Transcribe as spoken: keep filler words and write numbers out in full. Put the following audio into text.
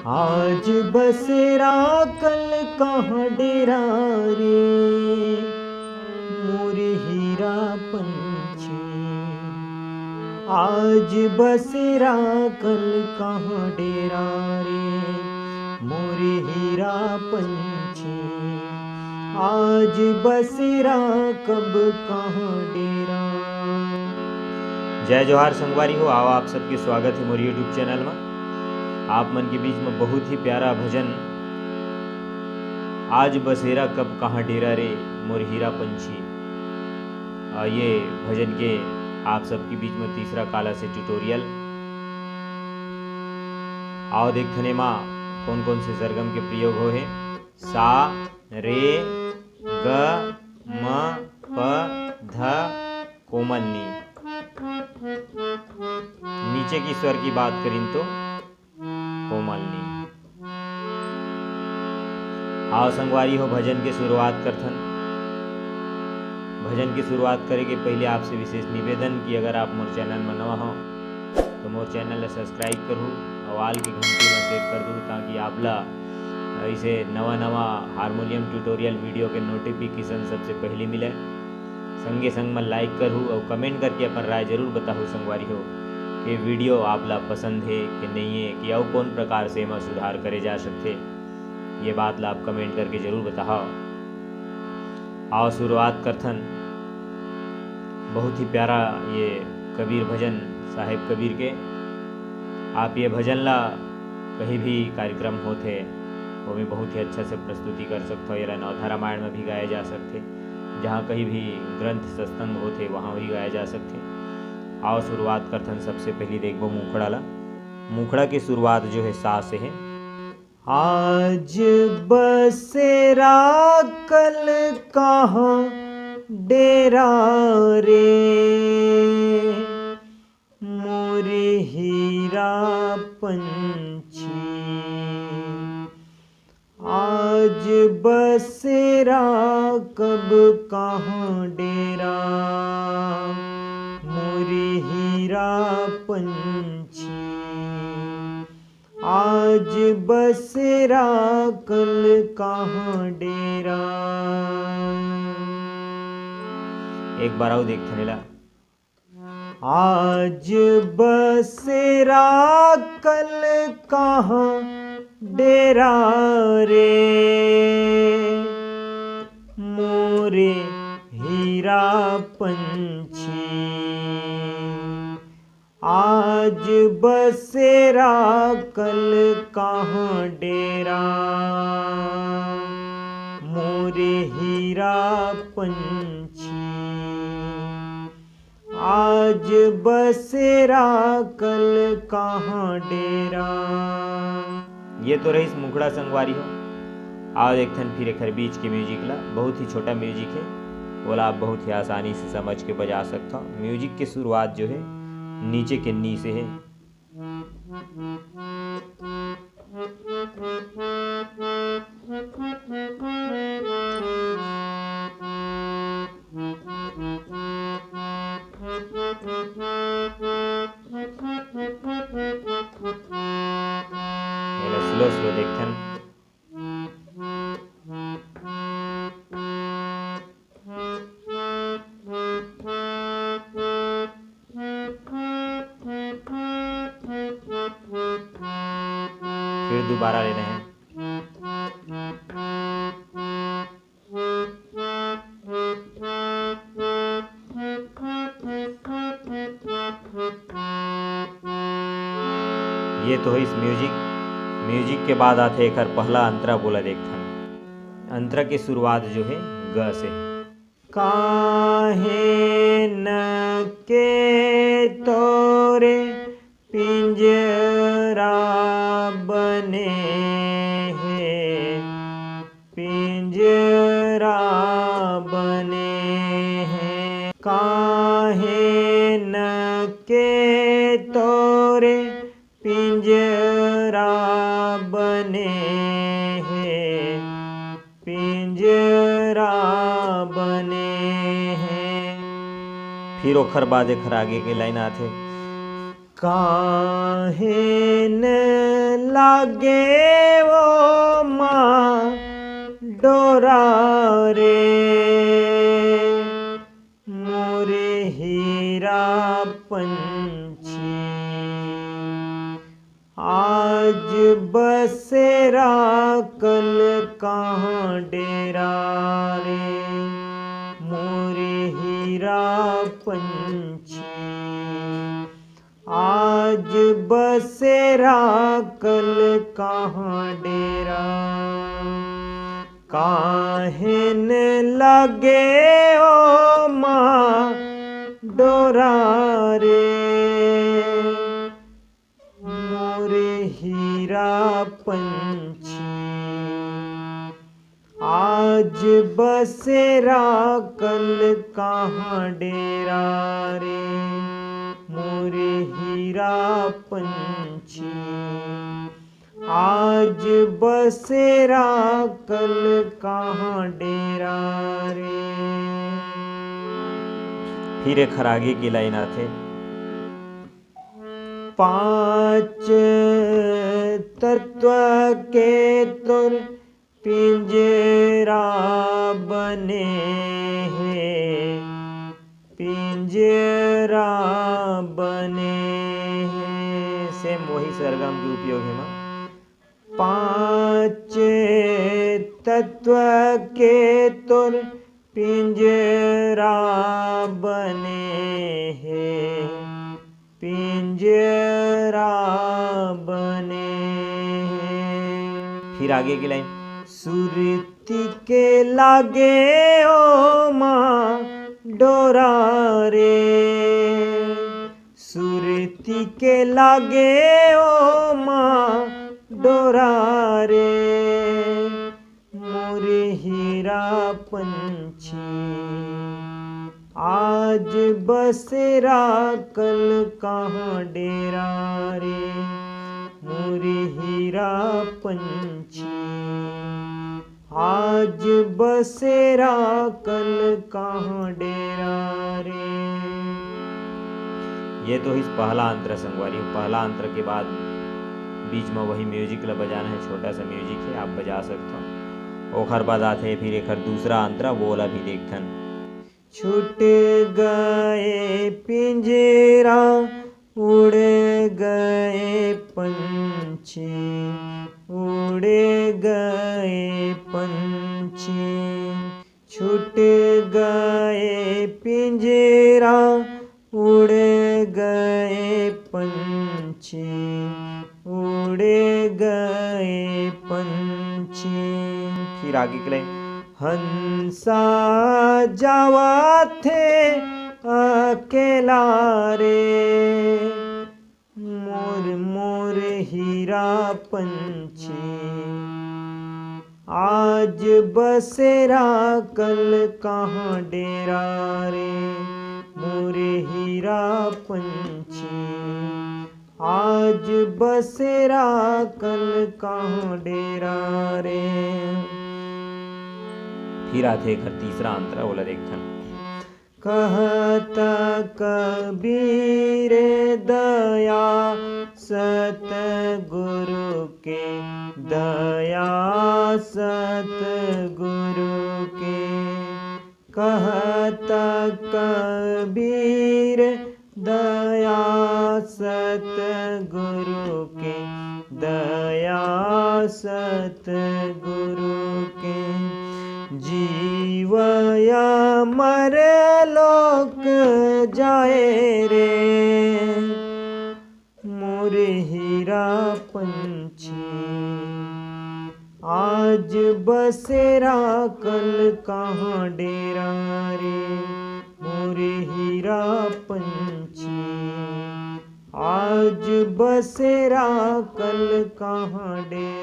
आज बसेरा कल कहाँ डेरा रे, मोर हीरा पंछी। आज बसेरा कल कहाँ डेरा रे, मोर हीरा पंछी। आज बसेरा कब कहाँ डेरा। जय जोहार संगवारी हो, आओ आप सबके स्वागत है मोर YouTube चैनल में। आप मन के बीच में बहुत ही प्यारा भजन, आज बसेरा कब कहाँ डेरा रे, मोर हीरा पंछी। आ, ये भजन के आप सबके बीच में तीसरा काला से ट्यूटोरियल। आओ देखथन एमा कौन कौन से सरगम के प्रयोग हो हे। सा, रे, ग, म, प, ध, कोमल नी। नीचे की स्वर की बात करिन तो कोमल नी। आओ संगवारी हो, भजन के शुरुआत करथन। भजन के शुरुआत करे के पहले आपसे विशेष निवेदन कि अगर आप मोर चैनल में नवा हो तो मोर चैनल ला सब्सक्राइब करहू और आल के घंटी में सेट कर दू, ताकि आप ला ऐसे नवा नवा हारमोनियम ट्यूटोरियल वीडियो के नोटिफिकेशन सबसे पहले मिले। संगे संग में लाइक करहू और कमेंट करके अपन राय जरूर बताहू संगवारी हो कि वीडियो आप ला पसंद है कि नहीं है, कि अउ कौन प्रकार से एमा सुधार करे जा सकथे, ये बात ला आप कमेंट करके जरूर बताहू। आओ शुरुआत करथन। बहुत ही प्यारा ये कबीर भजन, साहेब कबीर के। आप ये भजन ला कहीं भी कार्यक्रम होथे, ओमे बहुत ही अच्छा से प्रस्तुति कर सकथो। येला नवधा रामायण में भी गाए जा सकथे, जहाँ कहीं भी ग्रंथ सत्संग होथे, वहाँ भी गाए जा सकथे। आओ शुरुआत करथन। सबसे पहली देखबो मुखड़ा ला। मुखड़ा के शुरुआत जो है सा से है। आज बसेरा कल कहाँ डेरा रे, मोर हीरा पंछी। आज बसेरा कब कहाँ डेरा, मोर हीरा पंछी। आज बसेरा कल कहाँ डेरा। एक बार अउ देखथन एला। आज बसेरा कल कहाँ डेरा रे, मोर हीरा पंछी। आज बसेरा कल कहाँ डेरा, मोर हीरा पंछी। आज बसेरा कल कहाँ डेरा। ये तो रहिस मुखड़ा संगवारी हो। आओ देखथन फिर एखर बीच के म्यूजिक ला। बहुत ही छोटा म्यूजिक है, ओला आप बहुत ही आसानी से समझ के बजा सकथो। म्यूजिक के शुरुआत जो है नीचे के नी से है। एला स्लो स्लो देखथन। फिर दोबारा लेना है। ये तो होइस म्यूजिक। म्यूजिक के बाद आथे एकर पहला अंतरा, बोला देखथन। अंतरा के शुरुआत जो है ग से। काहे न के तोरे पिंजरा बने हे, पिंजरा बने हे। काहे न के तोरे पिंजरा बने हे, पिंजरा बने हे। फिर ओखर बाद एखर आगे के लाइन आथे। काहे न लागे ओ माँ डोरा रे, मोरे हीरा पंछी। आज बसेरा कल कहाँ डेरा रे, मोरे हीरा पंछी। आज बसेरा कल कहाँ डेरा, काहेन लागे ओ माँ डोरा रे, मोरे हीरा पंछी। आज बसेरा कल कहाँ डेरा रे, मोरे हीरा पंछी। आज बसेरा कल कहाँ डेरा रे। फिर एखर आगे के लाइन आथे। पांच तत्व के तोर पिंजरा बने हे, पिंजरा बने हे। सेम वही सरगम के उपयोग हे मा। पांच तत्व के तोर पिंजरा बने हे, पिंजरा बने हे। फिर आगे के लाइन, सुरती के लागे ओ माँ डोरा रे, सुरती के लागे ओ माँ डोरा रे, मोरे हीरा पंछी। आज बसेरा कल कहाँ डेरा रे, मोरे हीरा पंछी। आज बसेरा कल कहाँ डेरा रे। ये तो हिस पहला अंतरा संगवारी हो। पहला अंतरा के बाद बीच में वही म्यूजिक ला बजाना है, छोटा सा म्यूजिक है, आप बजा सकते हो। ओखर बाद आथे फिर एखर दूसरा अंतरा, वो ला भी देखथन। छूट गए पिंजरा, उड़ गए पंछी, उड़ गए पंछी। छूट गए पिंजरा, उड़ गए पंछी, उड़ गए पंछी। फिर आगे के लाइन, हंसा जावत हे अकेला रे, मोर मोर हीरा पंछी। आज बसेरा कल कहाँ डेरा रे, मोर हीरा पंछी। आज बसेरा कल कहाँ डेरा रे। फिर आथे एखर तीसरा अंतरा, ओला देखथन। कहत कबीर दया सतगुरु के, दया सतगुरु के। कहत कबीर दया सतगुरु के, दया सतगुरु के। जीव अमर लोक जाए रे, मोर हीरा पंछी। आज बसेरा कल कहाँ डेरा रे, मोर हीरा पंछी। आज बसेरा कल कहाँ डेरा